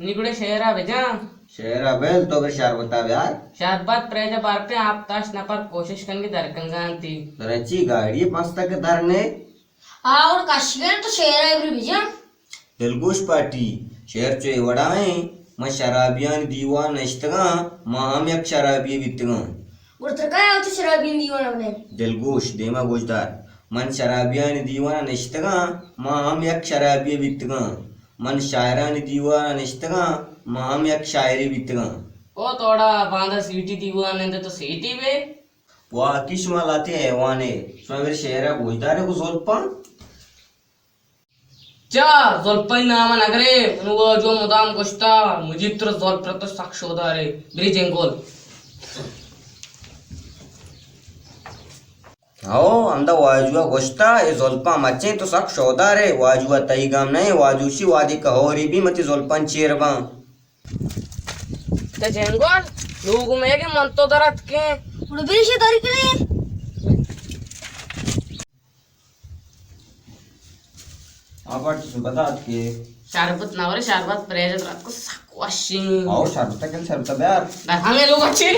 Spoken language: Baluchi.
نی گڑا شہرا بجاں۔ شہرا بل، تو بر شربتا بیار۔ شربت پریجا بارتے آپ تاش نفر کوشش کنگی درکنگانتی۔ ترا چی گاڑی پنستا کہ در نے؟ آ گڑا کشگر تو شہرا بری بجاں۔ دلگوش پارٹی، شہر چو اے وڑا ایں، من شرابیانی دیوان نشتگاں، ما ہم یک شرابی بیتگاں۔ گڑا ترا کئے آورت شرابیانی دیوان ءَ بلے؟ دلگوش، دیما گوشدار، من شرابیانی دیوان ءَ نشتگاں، ما ہم یک شرابی بیتگاں۔ من شاعرانی دیوان ءَ نشتگاں، ما ہم یک شاعرے بیتگاں۔ او توڑا باندا سیٹی دیوان ءَ تو سیٹی بے؟ واقعی شما لہتے حیوانے، شما میرے شعر ءَ گوشدارے گو زلپاں۔ چا زلپانی نام ءَ نگرے، منو واجو مدام گوشتا، مجیب ترا زلپ رتو سک شودارے، بری جنگول۔ ہو، ہمدا واجو ءَ گوشتا، اے زلپاں مچیں تو سک شودارے، واجو ءَ تئی گم نئے، واجو شی وادی کہ ہوری بی متی زلپان چیر باں۔ تے جنگول، لوگ میگے من تو درت کے۔ اڑ بری شی داری کرے۔ آ پارٹی شما پدا اتکے۔ شربت نہ ورے، شربت پریجت رات کو سک وشیں۔ آؤ، شربت کل، شربت بیار۔ در ہمیں لوگ اچھی۔